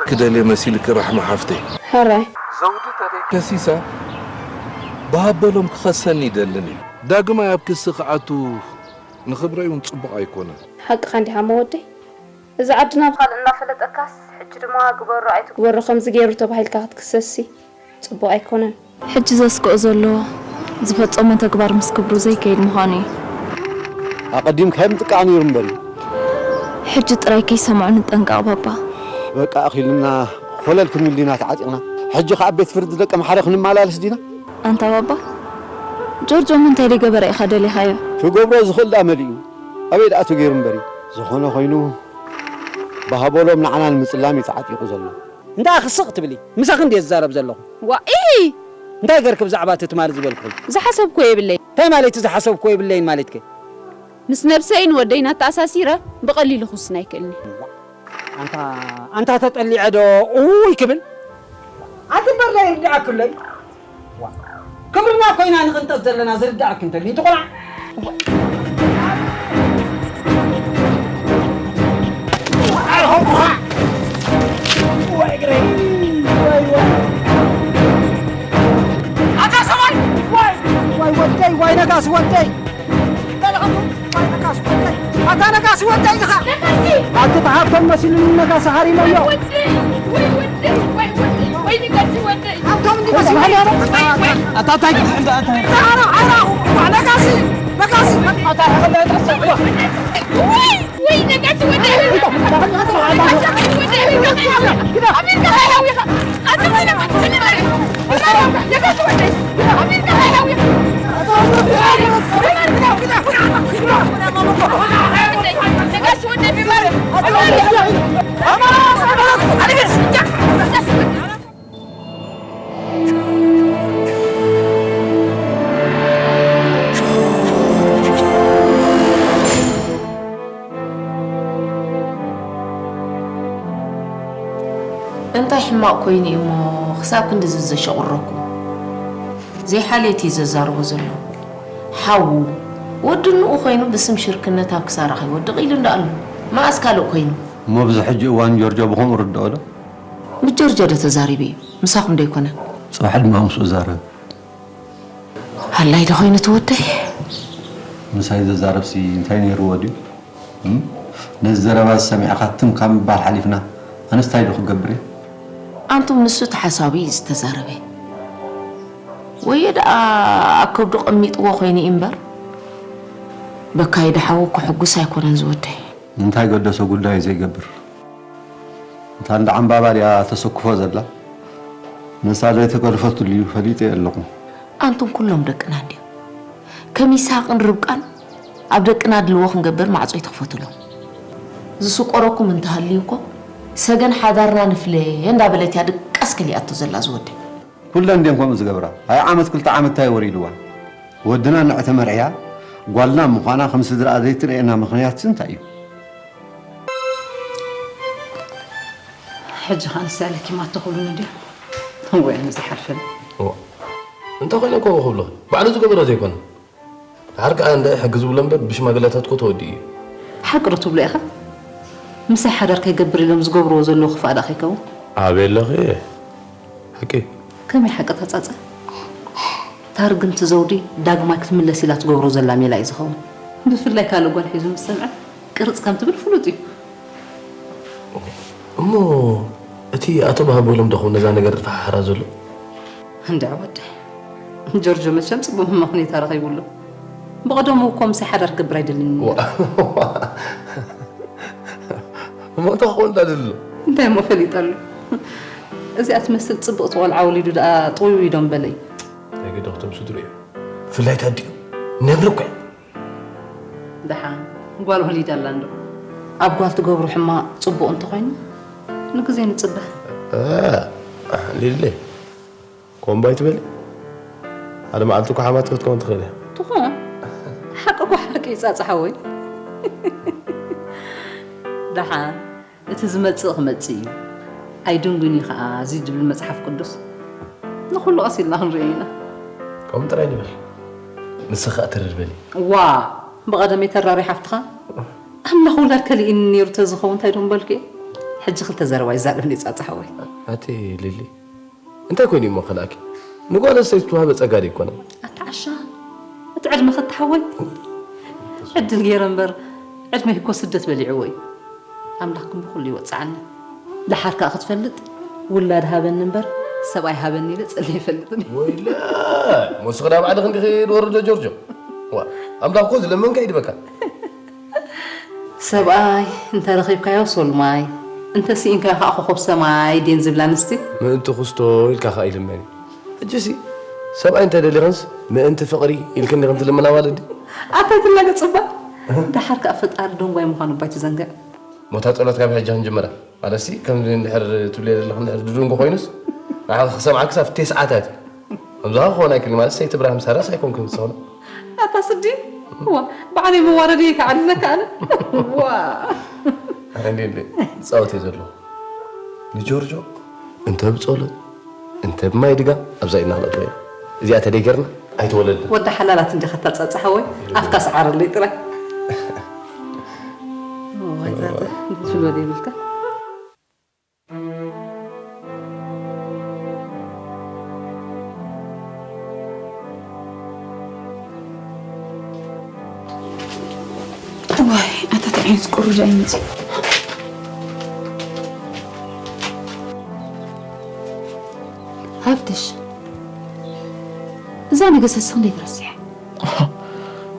ክደልየ መሲልኪ ራሕማ ሓፍተይ። ሕራይ። ከሲሳ ብሃበሎም ክኸሰኒ ይደልን እዩ። ዳግማይ ኣብ ክሲ ክኣቱ ንኽብረይ እውን ጽቡቕ ኣይኮነን። ሓቅኻ እንዲኻ እሞ ወደይ። እዚ ዓድና ብኻልእ እናፈለጠካስ፣ ሕጂ ድማ ግበሮ ኣይትግበሮ ከምዚ ገይሩ ተባሂልካ ክትክሰስሲ ጽቡቕ ኣይኮነን። ሕጂ ዘስክኦ ዘሎ ዝፈጸሞ ተግባር ምስ ክብሩ ዘይከይድ ምዃኑ እዩ። ኣቐዲምካ ምጥቃዕ ነይሩ እምበር እዩ። ሕጂ ጥራይ ከይሰምዑ ንጠንቀቕ ባባ። በቃ ኣኺሉና ኮለል ክንብል ዲና ተዓጢቕና። ሕጂ ከኣ ቤት ፍርዲ ደቂ ኣምሓረ ክንመላለስ ዲና? ኣንታ ባባ፣ ጆርጆ ምንታይ ደይገበረ ኢኻ ደሊኻዮ? ክገብሮ ዝኽእል ደኣ መሊኡ። ኣበይ ደኣ ተገይሩ እምበር እዩ። ዝኾነ ኮይኑ፣ ብሃበሎም ንዓና ንምጽላም እዩ ተዓጢቑ ዘሎ። እንታይ ክስቕ ትብሊ? ምሳኺ እንድየ ዝዛረብ ዘለኹ። ዋኢ! እንታይ ገርኪ ብዛዕባ እቲ ትማሊ ዝበልኩኺ? ዝሓሰብኩ የብለይ። እንታይ ማለት እዩ ዝሓሰብኩ የብለይን ማለትከ? ምስ ነብሰይን ወደይን ኣተኣሳሲረ ብቐሊሉ ክውስን ኣይክእልን እየ። ኣንታ፣ ኣንታ ተጠሊዐ ዶ እውይ ክብል? ኣቲ እምበር ዘይርድኣክለይ። ክብርና ኮይና ንቕንጠጥ ዘለና ዝርድኣክ እንተልዩ፣ እቲ ቆልዓ። ኣታ ሰብኣይ! ዋይ! ዋይ ወደይ፣ ዋይ ነጋሲ ወደይ! ዋይ ነጋሲ ወደይ! ኣታ ነጋሲ ወደይ ኢኻ! ኣቲ ተሃብቶም መሲሉኒ ነጋሲ ሃሪመዮ! ኣታ እንታይ ኣታ ኣታ ኣታ ነጋሲ ነጋሲ ወይ ነጋሲ ወደይ እንታይ ሕማቕ ኮይኑ እዩ እሞ ክሳብ ክንድዚ ዘሸቑረኩም? ዘይሓልየት እዩ ዘዛርቦ ዘሎ። ሓዉ፣ ወዲ እንኡ ኮይኑ ብስም ሽርክነት ኣብ ክሳራ ከይወድቕ ኢሉ እንዳ ኣሎ። መኣስ ካልእ ኮይኑ? እሞ ኣብዚ ሕጂ እዋን ጆርጆ ብኸምኡ ርድኦ ዶ? ብጆርጆ ዶ ተዛሪቡ እዩ? ምሳኹም ዶ ኣይኮነን? ጽባሕ ድማ ምስኡ ዛረብ። ሃላይ ዶ ኮይኑ እቲ ወደይ? ምሳይ ዘዛረብሲ እንታይ ነይርዎ ድዩ? እም? ነዚ ዘረባ ሰሚዕኻ ትም ካብ ምባል ሓሊፍና ኣነስ እንታይ ዶ ክገብር እየ? ኣንቱም ንሱ እቲ ሓሳቡ እዩ ዝተዛረበ። ወዮ ደኣ ኣብ ከብዱ ቀሚጥዎ ኮይኑ እዩ እምበር። በካይ ደሓዉ እኮ ሕጉስ ኣይኮነን ዝወደይ። እንታይ ገደሶ ጉዳዩ ዘይገብር? እታ እንዳ ዓምባባ ድያ ተሰክፎ ዘላ? ንሳ ዘይተገደፈትሉ እዩ ፈሊጠ ኣለኹ። ኣንቱም ኩሎም ደቅና እንድዮም። ከም ይስሃቅን ርብቃን ኣብ ደቅና ድልዎ ክንገብር ማዕጾ ኣይትኽፈቱሎም። ዝስቆረኩም እንተሃልዩ እኮ ሰገን ሓዳርና ንፍለ እንዳበለት እያ ድቃስ ከሊኣቶ ዘላ ዝወደይ። ኩለን ድየን ከምኡ ዝገብራ? ኣይ ዓመት ክልተ ዓመት እንታይ ወሪድዋ? ወድና ንዕተመርዕያ ጓልና ምዃና ከም ስድራኣ ዘይትርእየና ምኽንያትሲ እንታይ እዩ? ሕጂ ኸኣ ንሳ ለኪማቶ ክብሉኒ ድዮም? ወይ ኣነ ዘይሓልፈኒ። እዋ፣ እንታይ ኮይነ ከምኡ ክብሉኺ? ባዕሉ ዝገበሮ ዘይኮነ። ድሓር ከኣ እንዳ ሕጊ ዝብሎ እምበር ብሽማግለታት እኮ ተወዲኡ እዩ። ሓቂ ዶ ትብሎ ኢኻ? ምሳይ ሓዳር ከይገብር ኢሎም ዝገብርዎ ዘለዉ ክፋእ ደኣ ከይከውን? ኣበይ ኣለኺ? ሓቂ። ከመይ ሓቂ ተጻጸ? እታ ርግምቲ ዘውዲ ዳግማይ ክትምለስ ኢላ ትገብሮ ዘላ ሜላ እዩ ዝኸውን። ብፍላይ ካልእ ጓል ሒዙ ምስ ሰምዐ ቅርጽ ከም ትብል ፍሉጥ እዩ። እሞ እቲ ኣቶ ባህበሎም ዶ ኾን ነዛ ነገር ዝፈሓሓራ ዘሎ? እንድዒ ወደይ፣ ጆርጆ መቸም ጽቡቕ መመኽነይታ ረኺቡ ኣሎ። ብቐደሙ እኮ ምሳይ ሓዳር ክገብር ኣይደልን እዩ ነይሩ። እሞ እንታይ ክኸውን ደልዩ ኣሎ? እንታይ እሞ ፈሊጠሉ? እዚኣ ትመስል ጽብቕቲ ቆልዓ ወሊዱ ደኣ ጥውይ ዶ ምበለ እዩ? እንታይ ገደኽቶም ስድርኡ እዩ። ብፍላይ እታ ኣዲኡ ነብሪ እኮ እያ። ደሓን ጓል ወሊዳ ኣላ እንዶ። ኣብ ጓል ትገብሩ ሕማቕ ጽቡቕ እንተኾይኑ ንግዜ ንጽበ። እ፣ ሊሊ፣ ኮምባይ ትበሊ? ሓደ መዓልቲ እኮ ሓማት ክትከውን ትኽእል እያ። ትኾን። ሓቂ እኮ ሓቂ እዩ ጻጻ ሓወይ። ደሓን እቲ ዝመጽእ ክመጽእ እዩ። ኣይድንጉን እዩ ኸኣ እዚ ዝብል መጽሓፍ ቅዱስ። ንኹሉ ቀስ ኢልና ክንርእዮ ኢና። ከምኡ ጥራይ ንበል። ንስኺ ኸኣ ተረድበኒ። ዋ፣ ብቐደመይ ተራሪ ሓፍትኻ ኣምላኽ ውላድ ከሊእኒ ነይሩ ተዝኸውን እንታይ ዶ ምበልኩ እየ? ሕጂ ክልተ ዘረባ ይዛረብኒ ጻጻ ሓወይ። ኣቲ ሊሊ፣ እንታይ ኮይኑ እሞ ከላእኪ? ንጓል ኣንስተይቲ ዝተዋህበ ጸጋ ዶ ኣይኮነን? ኣታ ዓሻ፣ እቲ ዕድመ ከተሓወይ ዕድል ገይረ እምበር፣ ዕድመይ እኮ ስደት በሊዕዎ እዩ። ኣምላኽ ግን ብኹሉ ይወጽዓኒ። ደሓር ከኣ ክትፈልጥ፣ ውላድ ሃበኒ እምበር፣ ሰብኣይ ሃበኒ ኢለ ጸሊአ ኣይፈልጥን እየ። ወይለ፣ ሞስኽዳ ባዕልኺ እንዲኺ ዝወርዶ ጆርጆ። ዋ፣ ኣምላኽ እኮ ዝለመንካ ይድበካ። ሰብኣይ እንተ ረኺብካዮ ሶልማይ፣ እንተ ስኢንካዮ ከዓ ኮኾብ ሰማይ ድየን ዝብላ ኣንስቲ። ምእንቲ ኩስቶ ኢልካ ከዓ ይልመን እዩ። ሕጂሲ ሰብኣይ እንተ ደሊኽንስ ምእንቲ ፍቕሪ ኢልክን ዲኽን ትልምና ማለት ድዩ? ኣታ ኣይትላገጽ እባ። ደሓር ከዓ ፈጣሪ ደንጓይ ምዃኑ እባ ኣይትዘንግዕ። ሞታ ጸሎት ካብ ሕጂ ክንጅምራ። ማለትሲ ከምዚ እንድሕር ትብልዮ ዘለኽ እንድሕር ዝድንጎ ኮይኑስ ንዓ ክሰምዓ ክሳብ ቴስዓታት እዩ። ከምዛ ክኾን ኣይክእል ማለት ሰይቲ ብርሃም ሳራስ ኣይኮንክን ዝሰውነ። ኣታ ስዲ ዋ ባዕለይ መዋረዲ ከዓልለካ ኣነ ዋ ኣንዲ እንዲ ጻወት እየ ዘለኹ። ንጆርጆ እንተ ብጸሎት እንተ ብማይ ድጋ ኣብዛ ኢድና ክነእትዎ ኢና። እዚኣ ተደይገርና ኣይተወለድና። ወዲ ሓላላት እንዲኻ ታጻጽሓ ወይ ኣፍካ ስዓረለይ ጥራይ። ወይ ዛተ ትብሎ ይብልካ። ዋይ ኣታ እንታይ ዓይነት ቁሩዳ ይመጽእ። ሃብትሽ እዛ ነገሰስ ክንደይ ትረስሕ?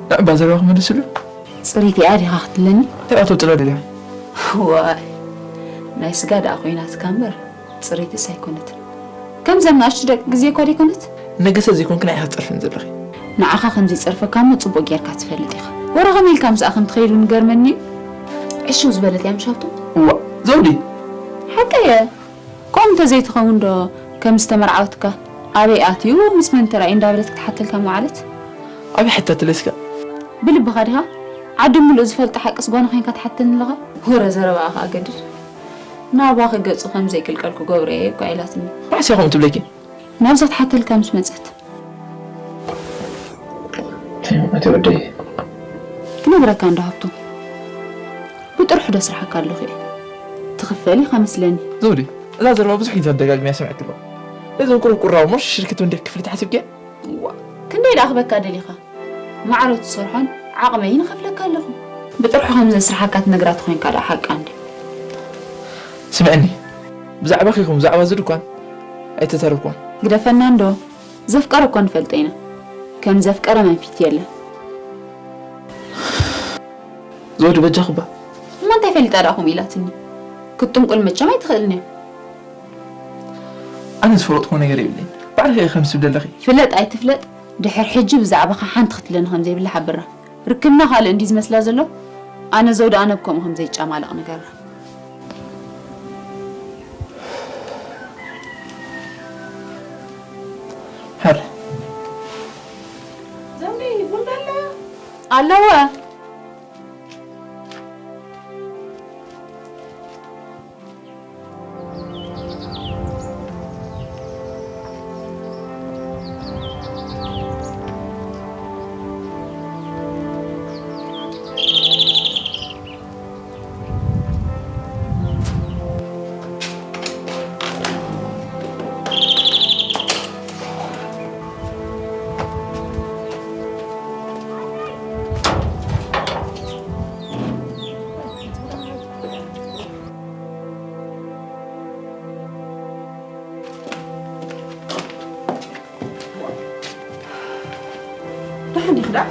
ንዕባ ዘረባ ክመልስሉ። ጽሪት እያ ዲኻ ክትብለኒ? ተባቶ ጥሎ ደልያ። ዋይ ናይ ስጋ ደኣ ኮይናትካ እምበር ጽሪትስ ኣይኮነትን። ከምዘን ንኣሽቱ ደቂ ግዜ እኳ ደይኮነት? ነገሰ ዘይኮንክን ኣይሓጸርፍን ዘለኺ። ንዓኻ ከም ዘይጸርፈካ እሞ ጽቡቕ ጌርካ ትፈልጥ ኢኻ። ወረ ከመይ ኢልካ ምስኣ ከም ትኸይድ እውን ገርመኒ እዩ። ዕሽው ዝበለት እያ ምሽ ሃብቶም? እዋ ዘውዲ። ሓቀየ። ከምኡ እንተዘይትኸውን ዶ ከም ዝተመርዓወትካ ኣበይ ኣትዩ ምስ መን ተራእዩ እንዳበለት ክትሓተልካ ምወዓለት? ኣበይ ሓታትለስካ? ብልብኻ ዲኻ? ዓዲ ምሉእ ዝፈልጦ ሓቅስ ጓና ኮይንካ ትሓተኒ ኣለኻ? ወረ ዘረባኣ ከኣ ገድድ። ናባኺ ገጹ ከም ዘይቅልቀል ክገብሮ እየ እኳ ኢላትኒ። ባዕሲ ኢኹም ትብለኪ። ናብዛ ትሓተልካ ምስ መጸት። እንታይ ማለት እዩ ወደይ? ክነግረካ እንዶ ሃብቶም። ብጥርሑ ደስርሓካ ኣለኹ እየ። ትኽፈል ኢኻ መስለኒ። ዘውዲ፣ እዛ ዘረባ ብዙሕ ግዜ ኣደጋግመያ ሰሚዐኪ ኣለኹ። እዚ ቁሩብ ቁራብ እሞ ሽርክት እንደ ክፍሊ ትሓስብኪ? እዋ፣ ክንደይ ደኣ ክበካ ደሊኻ? ማዕሮ ትሰርሖን ዓቕመይን እኸፍለካ ኣለኹ። ብጥርሑ ከም ዘስርሓካ ትነግራ ተኾይንካ ደኣ ሓቃ እንደ። ስምዕኒ፣ ብዛዕባኺ ይኹን ብዛዕባ እዚ ድኳን ኣይተዛረብኩን። ግደፈና እንዶ፣ ዘፍቀረ እኮ ንፈልጦ ኢና። ከም ዘፍቀረ መንፊት የለን። ዘውዲ በጃኺ እባ። እሞ እንታይ ፈሊጣ ደኣ ከምኡ ኢላትኒ? ክትጥንቁል መቸም ኣይትኽእልን እያ። ኣነ ዝፈለጥኩዎ ነገር የብለይን። ባዕልኺ ኢኺ ከም ዝብለለኺ። ፍለጥ ኣይትፍለጥ፣ ድሕር ሕጂ ብዛዕባኻ ሓንቲ ክትብለኒ ከም ዘይብላ ሓብራ። ርክብና ካልእ እንድዩ ዝመስላ ዘሎ። ኣነ ዘውዲ ኣነ ብከምኡ ከም ዘይጫማለቕ ንገራ። ሓር። ዘውዲ፣ ቡን ኣሎ? ኣለወ። ደሓን ዲኺ ደኣ?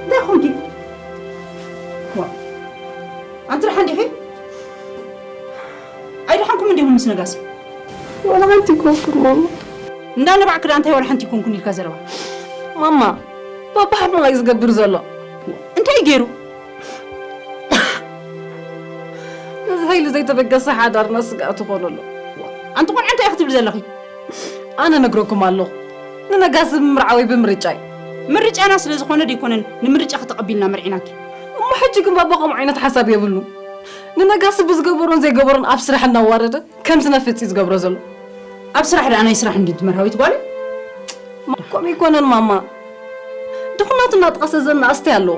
እንታይ ኾንኪ? ዋ፣ ኣንቲ ደሓን ዲኺ? ኣይደሓንኩምን ዲኹም ምስ ነጋሲ? ዋላ ሓንቲ ኣይኮንኩን ማማ። እንዳ ነባዕኪ ደኣ እንታይ ዋላ ሓንቲ ኣይኮንኩን ኢልካ ዘረባ? ማማ፣ ባባ ሕማቕ እዩ ዝገብር ዘሎ። እንታይ ገይሩ? እዚ ሃይሉ ዘይተበገሰ ሓዳርና ስግኣት ይኾን ኣሎ። ኣንቲ ቆልዓ እንታይ ኢኺ ትብሊ ዘለኺ? ኣነ ነግረኩም ኣለኹ። ንነጋሲ ብምርዓወይ ብምርጫይ። ምርጫና ስለ ዝኾነ ደይኮነን ንምርጫኺ ተቐቢልና መርዒናኪ። እሞ ሕጂ ግን ባባ ከምኡ ዓይነት ሓሳብ የብሉን። ንነጋሲ ብዝገበሮን ዘይገበሮን ኣብ ስራሕ እናዋረደ ከም ዝነፍጽ እዩ ዝገብሮ ዘሎ። ኣብ ስራሕ ደኣ ናይ ስራሕ እንድዩ እቲ መርሃዊት ጓለይ? ከምኡ ኣይኮነን ማማ። ድኽነቱ እናጠቐሰ ዘናእስቲ ኣለዎ።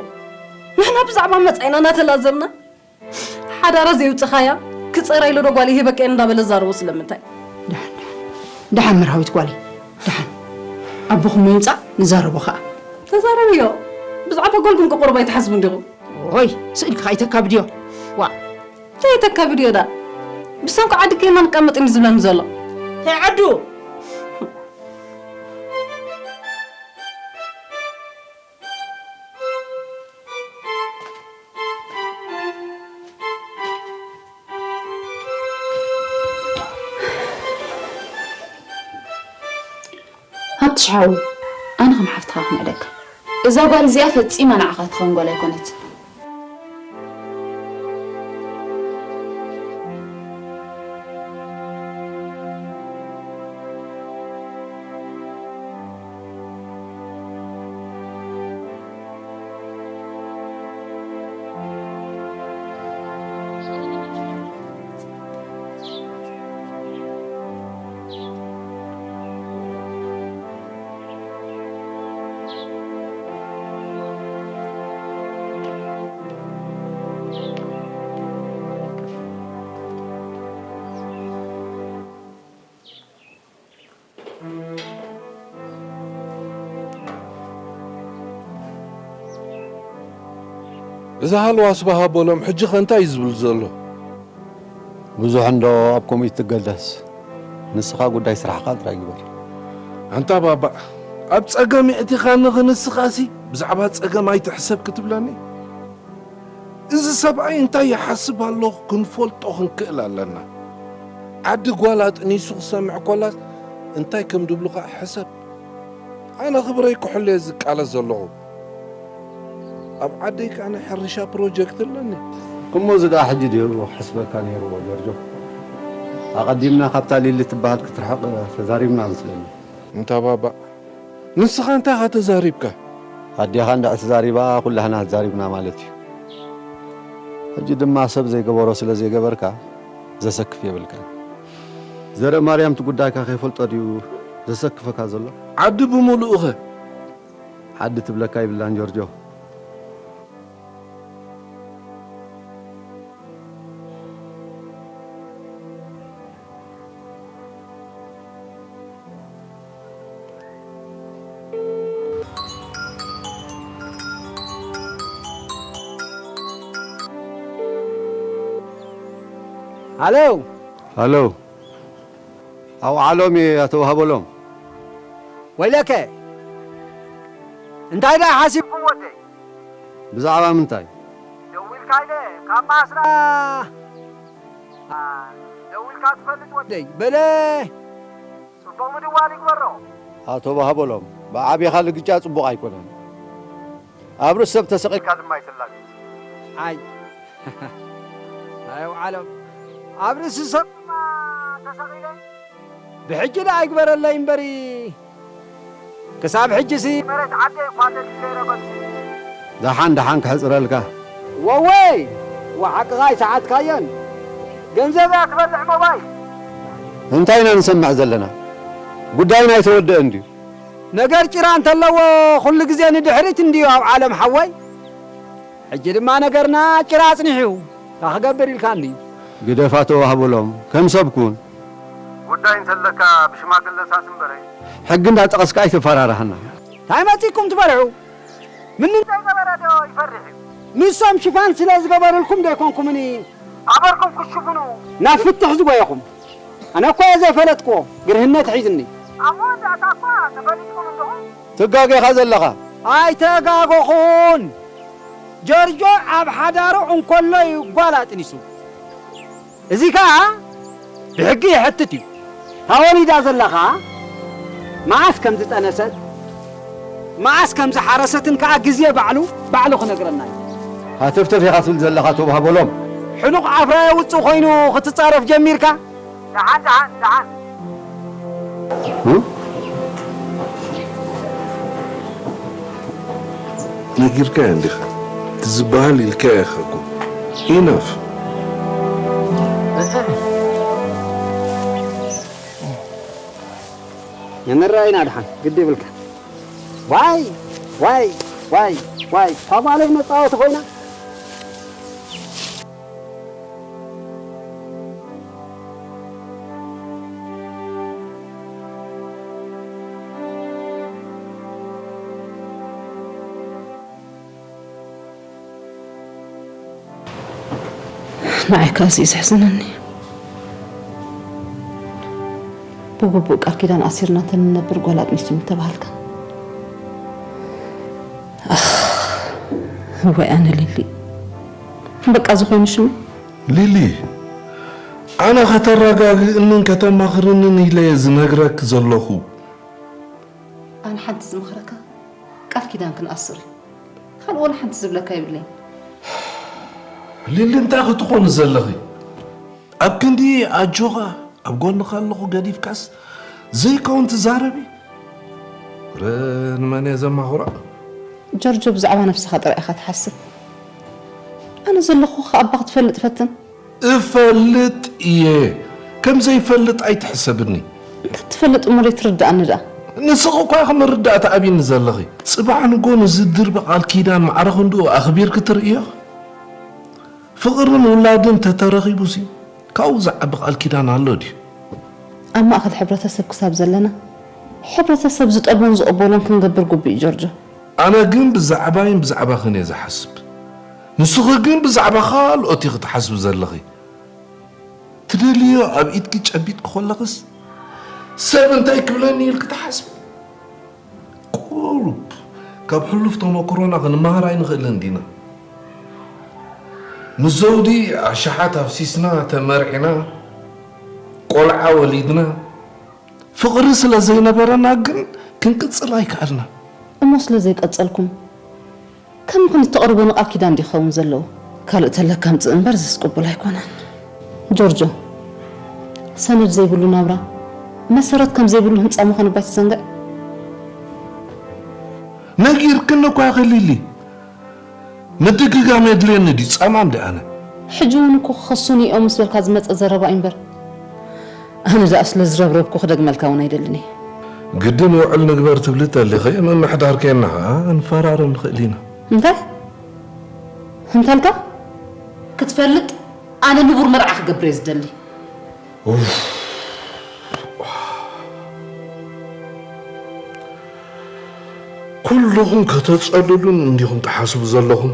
ንሕና ብዛዕባ መጻኢና እናተላዘብና ሓዳራ ዘየውጽኻያ ክጸራ ኢሉ ዶ ጓል ይህበክ እንዳበለ ዛረቦ ስለምንታይ? ደሓን፣ ደሓን። ደሓን መርሃዊት ጓለይ፣ ደሓን። ኣቦኹም ይምጻእ፣ ንዛረቦ ኸኣ። ተዛረብዮ። ብዛዕባ ጓልኩም ከ ቁሩብ ኣይትሓስቡን ዲኹም? ኦይ፣ ስእልኪ ኸኣ ይተካብድዮ። ዋእ። እንታይ ይተካብድዮ ደኣ? ብሰንኩ ዓዲ ኬድና ንቀመጥ እዩ ዝብለኒ ዘሎ። እንታይ ዓዱ? ሃብትሽ ሓወይ፣ ኣነ ከም ሓፍትኻ ክምዕደካ። እዛ ጓል እዚኣ ፈጺማ ንዓኻ ትኸውን ጓል ኣይኮነትን። እዚ ሃልዋስ በሃ በሎም፣ ሕጂ ኸ እንታይ እዩ ዝብል ዘሎ? ብዙሕ እንዶ ኣብ ኮሚት ትገደስ፣ ንስኻ ጉዳይ ስራሕኻ ጥራይ ግበር። ኣንታ ባባ፣ ኣብ ጸገም የእቲኻኒ ኸ ንስኻሲ ብዛዕባ ጸገም ኣይትሕሰብ ክትብለኒ? እዚ ሰብኣይ እንታይ ይሓስብ ኣሎ ክንፈልጦ ክንክእል ኣለና። ዓዲ ጓል ኣጥኒሱ ክሰምዕ ኮላስ እንታይ ከም ድብሉ ኸኣ ሕሰብ። ኣነ ክብረይ ክሕሉ እየ ዝቃለስ ዘለኹ። ኣብ ዓደይ ከኣ ናይ ሕርሻ ፕሮጀክት ኣለኒ። እሞ እዚ ደኣ ሕጂ ድዩ ክሕስበካ ነይርዎ ጆርጆ? ኣቐዲምና ካብታ ሊሊ ትበሃል ክትርሕቕ ተዛሪብና መስለኒ። እንታ ባባ፣ ንስኻ እንታይ ኢኻ ተዛሪብካ? ኣዴኻ እንድሕር ተዛሪባ ኩላህና ተዛሪብና ማለት እዩ። ሕጂ ድማ ሰብ ዘይገበሮ ስለ ዘይገበርካ ዘሰክፍ የብልካን። ዘርእ ማርያም እቲ ጉዳይካ ከይፈልጦ ድዩ ዘሰክፈካ ዘሎ? ዓዲ ብምሉኡኸ? ዓዲ ትብለካ ይብላን ጆርጆ። ሃሎ። ሃሎ። ኣውዓሎም እየ ኣቶ ዋህበሎም። ወይለከ፣ እንታይ ደኣ ሓሲብኩም ወደይ? ብዛዕባ ምንታይ? ደዊልካ ኢለ ካብ ማስራ ደዊልካ ትፈልጥ ወደይ? በለ። ጽቡቕ ምድዋል ይግበሮ። ኣቶ ባህበሎም፣ ብዓቢኻ ልግጫ ጽቡቕ ኣይኮነን። ኣብ ርእሲ ሰብ ተሰቒልካ ድማ ኣይትላገጽ። ኣይ። ኣይ ኣውዓሎም፣ ኣብ ርእሲ ሰብ ድማ ተሰቒለ? ብሕጂ ደኣ ኣይግበረለይ እምበሪ፣ ክሳብ ሕጂሲ መሬት ዓደይ እኳ ደሊለ ረገጽኩ። ደሓን ደሓን ክሕጽረልካ። ወወይ! ወሓቅኻ ኣይሰዓትካዮን። ገንዘብ እያ ትበልዕ ሞባይል። እንታይ ኢና ንሰምዕ ዘለና? ጉዳይና ኣይተወደአን ድዩ? ነገር ጭራ እንተለዎ ኩሉ ግዜ ንድሕሪት እንድዩ ኣብ ዓለም ሓወይ። ሕጂ ድማ ነገርና ጭራ ኣጽኒሑ፣ እንታይ ክገብር ኢልካኒ? ግደፍ ኣቶ ዋህበሎም፣ ከም ሰብ ኩን። ጉዳይ እንተለካ ብሽማግለታት እምበረ። ሕጊ እንዳጠቐስካ ኣይተፈራርሃና። እንታይ መጺእኩም ትፈርሑ? ምንም ዘይገበረ ዶ ይፈርሕ እዩ? ንሶም ሽፋን ስለ ዝገበሩልኩም ዶ ኣይኮንኩምኒ? ኣበርኩም ክትሽፍኑ። ናብ ፍትሕ ዝጎየኹም። ኣነ እኮ እየ ዘይፈለጥክዎ፣ ግርህነት ሒዝኒ። ኣብ መወዳእታ እኳ ተፈሊጥኩም እንዲኹም። ትጋገኻ ዘለኻ። ኣይተጋገኹን። ጆርጆ ኣብ ሓዳሩ እንከሎ እዩ ጓል ኣጥኒሱ። እዚ ከኣ ብሕጊ ይሕትት እዩ። እታ ወሊዳ ዘላ ከኣ መዓስ ከም ዝጠነሰት፣ መዓስ ከም ዝሓረሰትን ከኣ ግዜ ባዕሉ፣ ባዕሉ ክነግረና እዩ። ሃተፍተፍ ኢኻ ትብል ዘለኻ፣ ተባህበሎም። ሕኑቕ ኣፍራ የውጽእ ኮይኑ ክትጻረፍ ጀሚርካ? ደሓን፣ ደሓን፣ ደሓን። እ? ነጊርካዮ እንዲኻ። እቲ ዝበሃል ኢልካዮ ኢኻ እኮ። ኢነፍ። ንራኣይና ደሓን፣ ግዲ ይብልካ። ዋይ፣ ዋይ፣ ዋይ፣ ዋይ፣ እታ ጓለይ መጻወቲ ኮይና። ንዓይ ከኣ እዚ እዩ ዘሕዝነኒ። ብግቡእ ቃል ኪዳን ኣሲርና ተንነብር ጓል ኣጥኒሱ ምተባሃልካ። ኣኽ፣ ወይ ኣነ ሊሊ። በቃ ዝኾነ ሽሙ። ሊሊ፣ ኣነ ከተረጋግእንን ከተማኽርንን ኢለ እየ ዝነግረክ ዘለኹ። ኣነ ሓንቲ ዝመኽረካ ቃል ኪዳን ክንኣስር እዩ። ካልእ ወላ ሓንቲ ዝብለካ የብለይን። ሊሊ፣ እንታይ ክትኾኒ ዘለኺ? ኣብ ክንዲ ኣጆኻ ኣብ ጎንኻ ኣለኹ ገዲፍካስ ዘይከውን ትዛረቢ? ረ ንመን እየ ዘማኽሮ? ጆርጆ፣ ብዛዕባ ነብስኻ ጥራይ ኢኻ ትሓስብ። ኣነ ዘለኹ ከኣባ ክትፈልጥ ፈትን። እፈልጥ እየ። ከም ዘይፈልጥ ኣይትሕሰብኒ። እንተ ትፈልጥ እሞ ትርድኣኒ ደኣ። ንስኺ እኳ ኢኺ መረዳእታ ኣብኒ ዘለኺ። ጽባሕ ንጎ ንዝድርቢ ቃል ኪዳን ማዕረ ክንድኡ ኣኽቢርኪ ትርእዮ? ፍቕርን ውላድን ተተረኺቡሲ ካብኡ ዝዓቢ ቃል ኪዳን ኣሎ ድዩ? ኣብ ማእከል ሕብረተሰብ ክሳብ ዘለና፣ ሕብረተሰብ ዝጠልቦን ዝቕበሎን ክንገብር ግቡእ እዩ ጆርጆ። ኣነ ግን ብዛዕባይን ብዛዕባኽን እየ ዝሓስብ። ንስኺ ግን ብዛዕባ ካልኦት ኢኺ ትሓስቢ ዘለኺ። ትደልዮ ኣብ ኢድኪ ጨቢጥኪ ከለኽስ፣ ሰብ እንታይ ክብለኒ ኢልኪ ትሓስቢ? ቁሩብ ካብ ሕሉፍ ተመክሮና ክንመሃር ኣይንኽእልን ዲና? ምስ ዘውዲ ኣሽሓት ኣፍሲስና፣ ተመርዒና፣ ቆልዓ ወሊድና፣ ፍቕሪ ስለ ዘይነበረና ግን ክንቅጽል ኣይከኣልናን። እሞ ስለ ዘይቀጸልኩም፣ ከም ምኽንያት ተቕርቦ ንቃል ኪዳን ድዩ ክኸውን ዘለዎ? ካልእ ተለካ ኣምጽእ እምበር፣ ዝስ ቅቡል ኣይኮነን። ጆርጆ፣ ሰነድ ዘይብሉ ናብራ፣ መሰረት ከም ዘይብሉ ህንጻ ምዃኑ ባይትዘንግዕ። ነጊርክኒ እኳ ኢኺ ሊሊ። ምድግጋም የድልየኒ ድዩ? ጸማም ድየ ኣነ? ሕጂ እውን እኮ ክኸሱኒ እዮም ምስ በልካ ዝመጸ ዘረባ እዩ እምበር፣ ኣነ ደኣ ስለ ዝረብረብኩ ክደግመልካ እውን ኣይደልን እየ። ግድን ውዕል ንግበር ትብሊ ተሊኺ፣ ምምሕዳር ኬንና ኸኣ ክንፈራረም ንኽእል ኢና። እንታይ? እንታልካ? ክትፈልጥ፣ ኣነ ንቡር መርዓ ክገብር እየ ዝደሊ። ኡፍ። ኩልኹም ከተጸልሉን እንዲኹም ትሓስቡ ዘለኹም።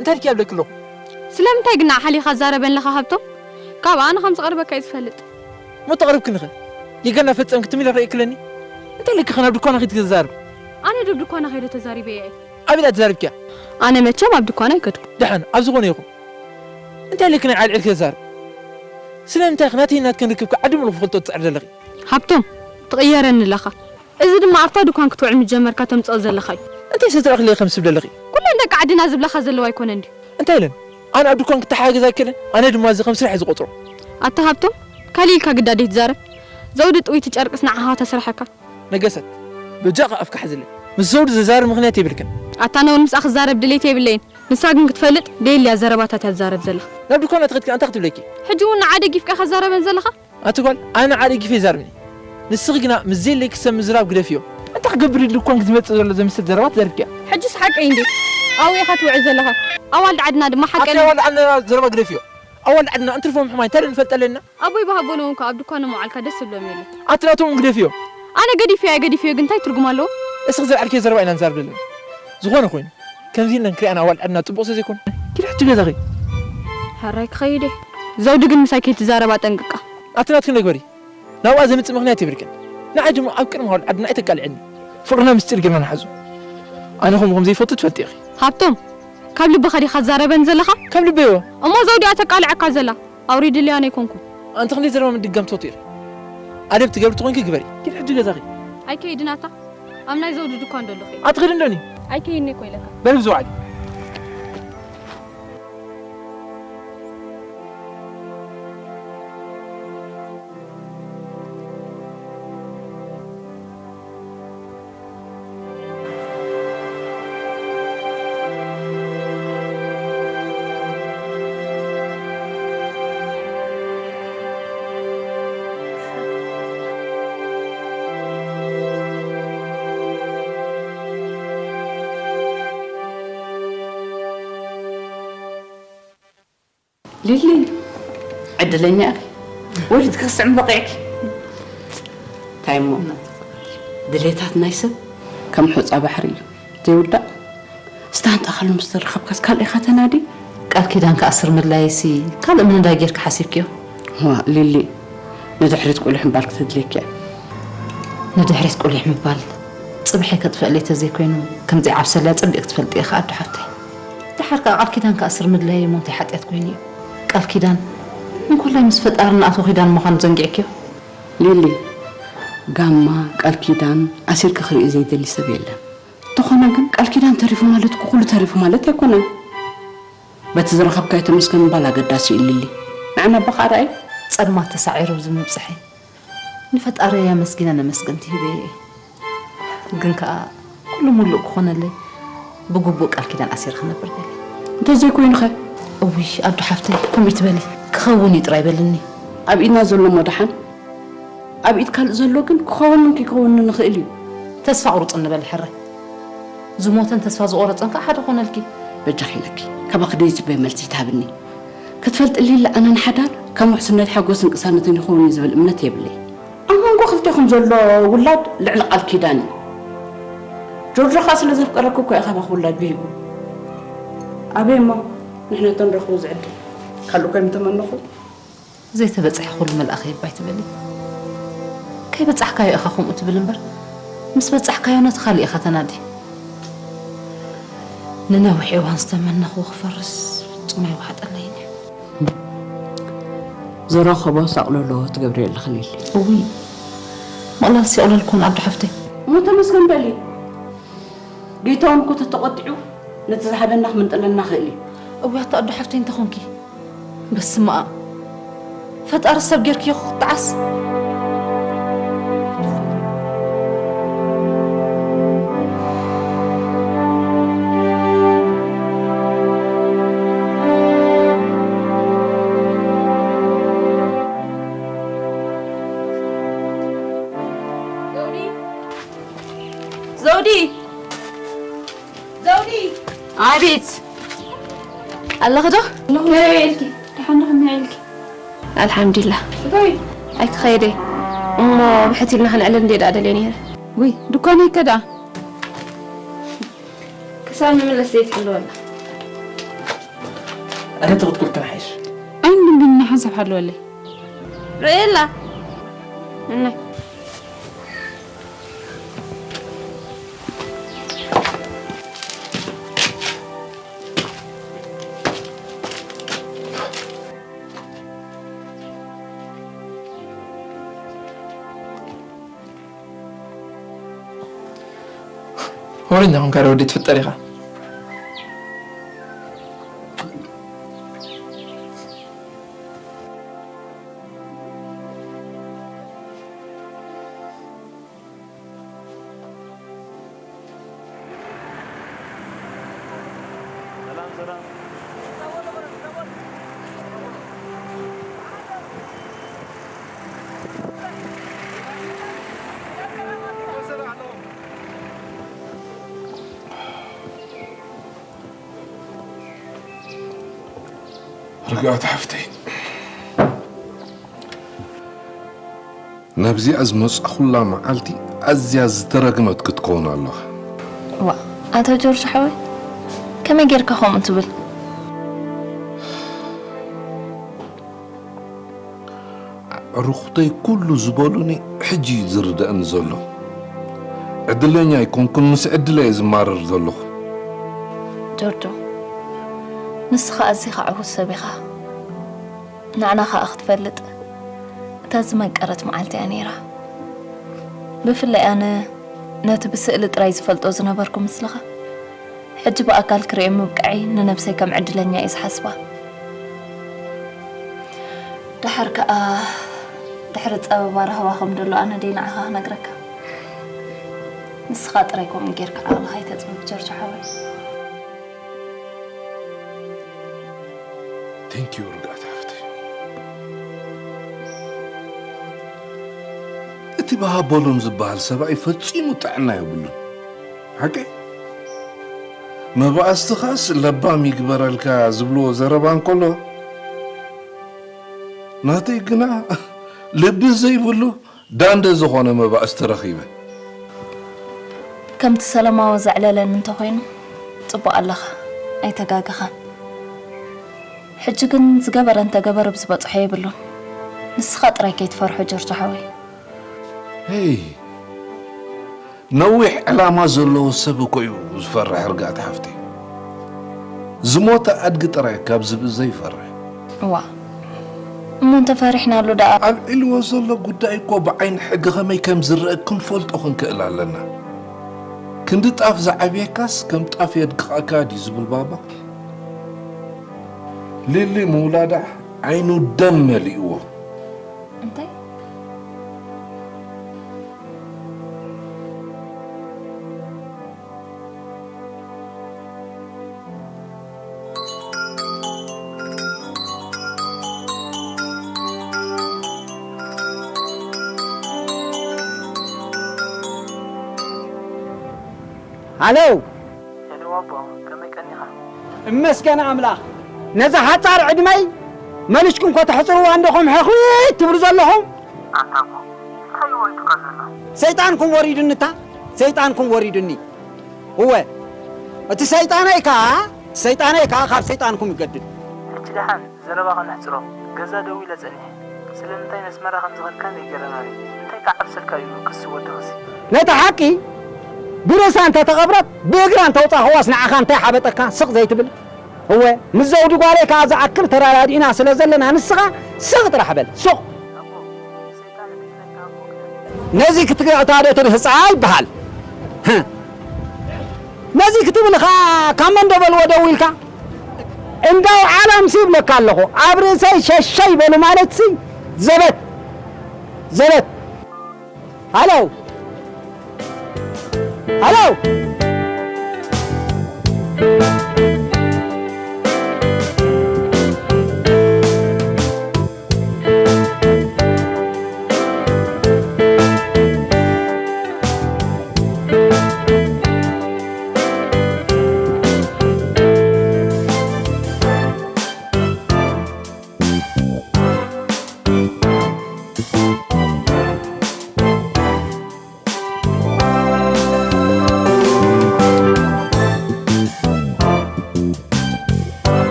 እንታይ ኢልኪ ኣብለኪ ኣለኹ? ስለምንታይ ግን ንዓ ሓሊኻ ትዛረበኒ ኣለኻ ሃብቶም? ካብ ኣነ ከም ዝቐርበካ እዩ ዝፈልጥ። እሞ ተቕርብክንኸ? ጌጋ እናፈጸምኪ ትም ኢለ ክርእየኪ ኣለኒ? እንታይ ኢለኪ ኸ ናብ ድኳና ኸይድኪ ተዛረቢ? ኣነ ዶ ኣብ ድኳና ከይደ ተዛሪበያ እየ? ኣበይ ደኣ ተዛሪብኪያ? ኣነ መቸም ኣብ ድኳና ኣይከድኩ። ደሓን፣ ኣብ ዝኾነ ይኹን። እንታይ ኢለኪ ንዓይ ኣልዒልኪ ተዛረቢ? ስለምንታይ ኢኺ ናተይን ናትክን ርክብ ከዓዲ ምሉእ ክፈልጦ ትጽዕሪ ዘለኺ? ሃብቶም፣ ትቕየረኒ ኣለኻ። እዚ ድማ ኣብታ ድኳን ክትውዕል ምስ ጀመርካ ተምጽኦ ዘለኻ እዩ። እንታይ ኢኺ ትረኽሊ ከም ትስብ ዘለኺ? ኩለን ደቂ ዓድና ዝብላኻ ዘለዋ ኣይኮነን ድዩ? እንታይ ኢለን? ኣነ ኣብ ድኳን ክተሓጋገዝ ኣይክእልን? ኣነ ድማ እዚ ከም ስራሕ እየ ዝቖጽሮ። ኣታ ሃብቶም፣ ካልእ ኢልካ ግዳ ደይትዛረብ። ዘውዲ ጥውይቲ ጨርቅስ ንዓኻ ተስርሐካ። ነገሰት፣ በጃኻ ኣፍካ ሓዝለይ። ምስ ዘውዲ ዘዛርብ ምኽንያት የብልክን። ኣታ ነውን ምስኣ ክዛረብ ድሌት የብለይን። ንሳ ግን ክትፈልጥ ደየልያ ዘረባታት እያ ትዛረብ ዘላ። ናብ ድኳና ተኸድኪ ኣንታ ክትብለኪ? ሕጂ እውን ንዓ ደጊፍካ ከዛረበን ዘለኻ? ኣቲ ጓል፣ ኣነ ንዓ ደጊፈ ይዛርብኒ። ንስኺ ግና ምስ ዘየለኪ ሰብ ምዝራብ ግደፍዮ። እንታይ ክገብር ኢሉ ድኳን ዝመጽእ ዘሎ ዘምስል ዘረባ ትዘርግያ? ሕጂስ ሓቀይ እንዴ? ኣብኡ ኢኻ ትውዕል ዘለኻ። ኣዋልድ ዓድና ድማ ሓቀን ኣቲ ኣዋልድ ዓድና ዘረባ ግደፍዮ። ኣዋልድ ዓድና እንትርፎም ሕማይ እንታይ ንፈልጥ ኣለና? ኣቦይ ብሃቦ ነውን ከኣ ኣብ ድኳኖም ምውዓልካ ደስ ዝብሎም የለን። ኣቲ ናቶም ግደፍዮ። ኣነ ገዲፍዮ ኣይገዲፍዮ ግን እንታይ ትርጉም ኣለዎ? እስኺ ዘልዓልክዮ ዘረባ ኢና ንዛረብ ዘለና። ዝኾነ ኮይኑ፣ ከምዚ ኢልና ክንሪኣን ኣዋልድ ዓድና ጽቡቕ ስለ ዘይኮነ፣ ኪዲ ሕጂ ገዛኺ። ሕራይ ክኸይድ እየ። ዘውዲ ግን ምሳይ ከይትዛረብ ኣጠንቅቃ። ኣቲ ናትኪ ንግበሪ። ናብኣ ዘምጽእ ምኽንያት የብልክን። ንዓይ ድማ ኣብ ቅድሚ ኣዋልድ ዓድና ኣይተቃልዕኒ። ፍቕርና ምስጢር ጌርና ንሓዞ። ኣነ ከምኡ ከም ዘይፈቱ ትፈልጢ ኢኺ። ሃብቶም፣ ካብ ልብኻ ዲኻ ትዛረበን ዘለኻ? ካብ ልበይ እወ። እሞ ዘውዲ እያ ተቃልዓካ ዘላ። ኣውሪድልያ ኣነ ኣይኮንኩን። ኣንቲ ክንደይ ዘረባ ምድጋም ትፈትዊ ኢኺ። ኣደብ ትገብሪ ተኾይንኪ ግበሪ። ኪዲ ሕጂ ገዛኺ። ኣይከይድን ኣታ። ኣብ ናይ ዘውዲ ድኳን ዶ ኣለኹ? ኣትኸይድን ዶ እኒ? ኣይከይድን እኮ ኢለካ። በል ብዚ ውዓሊ። ሊሊ፣ ዕድለኛ ኢኺ። ወሊድኪ ክስዕም በቒዕኪ። እንታይ እሞ፣ ድሌታት ናይ ሰብ ከም ሑጻ ባሕሪ እዩ። ዘይውዳእ ዛንታ ካልእ ምስ ተረኸብካስ ካልእ ኢኻ ተናዲ? ቃል ኪዳን ክኣስር ምድላይሲ ካልእ ምንዳይ ጌርካ ሓሲብክዮ? ዋ ሊሊ፣ ንድሕሪት ቁሊሕ ምባል ክትድልየኪ እያ። ንድሕሪት ቁሊሕ ምባል ጽብሐይ ከጥፍአለይ ተዘይኮይኑ፣ ከምዚ ዓብሰላ ጽቢቕ ክትፈልጢ ኢኻ ኣዶ ሓፍተይ። ደሓር ከኣ ቃል ኪዳን ክኣስር ምድላየይ እሞ እንታይ ሓጢኣት ኮይኑ እዩ? ቃል ኪዳን እንኮላይ ምስ ፈጣሪ ንኣቶ ኪዳን ምዃኑ ዘንጊዕክዮ? ሊሊ፣ ጋማ ቃል ኪዳን ኣሲርኪ ክርኢ ዘይደሊ ሰብ የለን። እንተኾነ ግን ቃል ኪዳን ተሪፉ ማለት እኮ ኩሉ ተሪፉ ማለት ኣይኮነን። በቲ ዝረኸብካዮ ተመስገን ምባል ኣገዳሲ እዩ ሊሊ። ንዓና ኣባኻ ኣርኣይ። ጸልማት ተሳዒሩ ኣብዚ ምብጽሐይ ንፈጣሪ ኣመስጊነ ነመስገንቲ ሂበዮ እየ። ግን ከኣ ኩሉ ምሉእ ክኾነለይ ብግቡእ ቃል ኪዳን ኣሲረ ክነብር ደልየ። እንተዘይኮይኑኸ? እውይ ኣዶ ሓፍተይ፣ ከምኡ ትበሊ። ክኸውን እዩ ጥራይ በልኒ። ኣብ ኢድና ዘሎ እሞ ደሓን፣ ኣብ ኢድ ካልእ ዘሎ ግን ክኸውንን ከይከውንን ንኽእል እዩ። ተስፋ ቁርጽ እንበል ሕራይ። ዝሞተን ተስፋ ዝቖረጸን ከኣ ሓደ ኮነልኪ። በጃኺ ኢለኪ፣ ካባኺ ደይጽበዮ መልሲ ይትሃብኒ። ክትፈልጢ ሊሊ፣ ኣነ ንሓዳር ከም ውሕስነት ሓጎስን ቅሳነትን ይኸውን እዩ ዝብል እምነት የብለይ። ኣብ መንጎ ክልቴኹም ዘሎ ውላድ ልዕሊ ቃል ኪዳን እዩ። ጆርጆ ከኣ ስለ ዘፍቀረኪ እኮ እዩ ካባኺ ውላድ ብሂጉ። ኣበይ እሞ ንሕና እቶ ንረኽቦ ዝዕድል ካልእ እኮ ኣይምተመነኹ። ዘይተበጽሐ ኩሉ መልኣኸ ይባይ ትበሊ። ከይበጻሕካዮ ኢኻ ከምኡ ትብል እምበር፣ ምስ በጻሕካዮ ነቲ ካልእ ኢኻ ተናዲ። ንነዊሕ እዋን ዝተመነኽዎ ክፈርስ ፍጹም ኣይወሓጠለይን እዩ። ዝረኸቦ ሳቕለሎ ትገብሪ ኣለኺ ሊሊ። እውይ፣ ምቕላል ሲቕለል ኮን ኣዶ ሓፍተይ። እሞ ተመስገን በሊ። ጌታውን እኮ ተተቖጢዑ ነቲ ዝሃበና ክምንጥለና ክእል እዩ። እውይ ኣታ ኣዶ ሓፍተይ እንተኾንኪ። በስመ ኣብ። ፈጣሪ ሰብ ጌርክዮ ክጥዓስ። ዘውዲ! ዘውዲ! ዘውዲ! ኣቤት! ኣለኺ ዶ? ኣለኹ፣ እንታይ ኢልኪ? ደሓን ዶ፣ ከመይ ኢልኪ? ኣልሓምዱሊላህ። እንታይ? ኣይክኸይደ እሞ ብሕቲ ኢልና ክንዕልል እንዴ ደኣ ደልየ ነይረ። ውይ፣ ድኳነይ ከ ደኣ? ክሳብ ንምለስ ዘይትሕልወላ። ኣነ ተኽትኩልክን ሓይሽ። ኣይንድንግና ሓንሳብ ሓልወለይ። ርእየላ። እነ ወሬኛ ኾንካ ዶ ወዲ ትፍጠር ኢኻ? ርግኣት ሓፍተይ፣ ናብዚኣ ዝመጻኹላ መዓልቲ ኣዝያ ዝተረግመት ክትከውን ኣለኻ። ዋ፣ ኣቶ ጆርጅ ሓወይ፣ ከመይ ጌርካ ከምኡ ትብል? ኣዕሩኽተይ ኩሉ ዝበሉኒ ሕጂ እዩ ዝርደኣኒ ዘሎ። ዕድለኛ ኣይኮንኩን፣ ምስ ዕድለይ እየ ዝማረር ዘለኹ። ጆርጆ፣ ንስኻ ኣዚኻ ዕዉት ሰብ ኢኻ። ንዓና ኸኣ ክትፈልጥ እታ ዝመቀረት መዓልቲ እያ ነይራ። ብፍላይ ኣነ ነቲ ብስእሊ ጥራይ ዝፈልጦ ዝነበርኩ ምስልኻ፣ ሕጂ ብኣካል ክርእዮ ምብቃዐይ ንነብሰይ ከም ዕድለኛ እየ ዝሓስባ። ደሓር ከኣ ድሕሪ ጸበባ ራህዋ ከም ደሎ ኣነ ደይ ንዓኻ ክነግረካ። ንስኻ ጥራይ ከምኡ ጌርካ ዓቕልኻ ኣይተጽብብ ጆርጆ ሓወይ። Thank you ርግኣት ሓፍተይ። እቲ ብሃቦሎም ዝበሃል ሰብኣይ ፈጺሙ ጥዕና የብሉን። ሓቀይ? መባእስትኻስ ለባም ይግበረልካ ዝብልዎ ዘረባ እንከሎ፣ ናተይ ግና ልቢ ዘይብሉ ዳንደ ዝኾነ መባእስቲ ረኺበ። ከምቲ ሰለማዊ ዘዕለለኒ እንተኾይኑ፣ ጽቡቕ ኣለኻ፣ ኣይተጋገኻን። ሕጂ ግን ዝገበረ እንተገበረ ብዝበጽሖ የብሉን። ንስኻ ጥራይ ከይትፈርሖ ጆርጆ ሓወይ። ሄይ፣ ነዊሕ ዕላማ ዘለዎ ሰብ እኮ እዩ ዝፈርሕ። ርግኣት ሓፍተይ፣ ዝሞተ ኣድጊ ጥራይ ካብ ዝብኢ ዘይፈርሕ። እዋ፣ እሞ እንተፈሪሕናሉ ደኣ? ኣልዒልዎ ዘሎ ጉዳይ እኮ ብዓይኒ ሕጊ ከመይ ከም ዝረአ ክንፈልጦ ክንክእል ኣለና። ክንዲ ጣፍ ዝዓብየካስ ከም ጣፍ የድቅቐካ ድዩ ዝብል ባባ? ሊሊ ምውላዳ ዓይኑ ደም መሊእዎ። እንታይ? ሃሎ። ሄሎ ኣቦ፣ ከመይ ቀኒኻ? እመስገን ኣምላኽ። ነዛ ሓጻር ዕድመይ መሊስኩም ከተሕጽርዋ እንዲኹም ሕኹይ ትብሉ ዘለኹም። ኣንታ ኣቦ፣ እንታይ እዩ ወሪዱካ ዘሎ? ሰይጣንኩም ወሪዱኒ እታ፣ ሰይጣንኩም ወሪዱኒ። እወ፣ እቲ ሰይጣነይ ከኣ፣ ሰይጣነይ ከኣ ካብ ሰይጣንኩም ይገድል። ሕጂ ደሓን ዘረባ ከነሕጽሮ፣ ገዛ ደው ኢለ ጸኒሐ። ስለምንታይ ነስመራ ከም ዝኸድካ ዘይገረመኒ። እንታይ ክዓብሰልካ እዩ ክስ ወድኽሲ? ነታ ሓቂ ብርእሳ እንተ ተቐብረት ብእግራ እንተ ውጻኽዋስ ንዓኻ እንታይ ሓበጠካ ስቕ ዘይትብል? እወ ምስ ዘውዲ ጓለይ ከኣ ዝኣክል ተረዳዲእና ስለ ዘለና ንስኻ ስቕ ጥራሕ በል ስቕ። ነዚ ክትግዕታ ዶ ትርህጻ ይበሃል። ነዚ ክትብል ኸኣ ካብ መን ዶ በልዎ ደዊልካ? እንዳው ዓለምሲ ይብለካ ኣለኹ። ኣብ ርእሰይ ሸሸይ በሉ ማለትሲ ዘበት ዘበት። ሃሎ ሃሎ።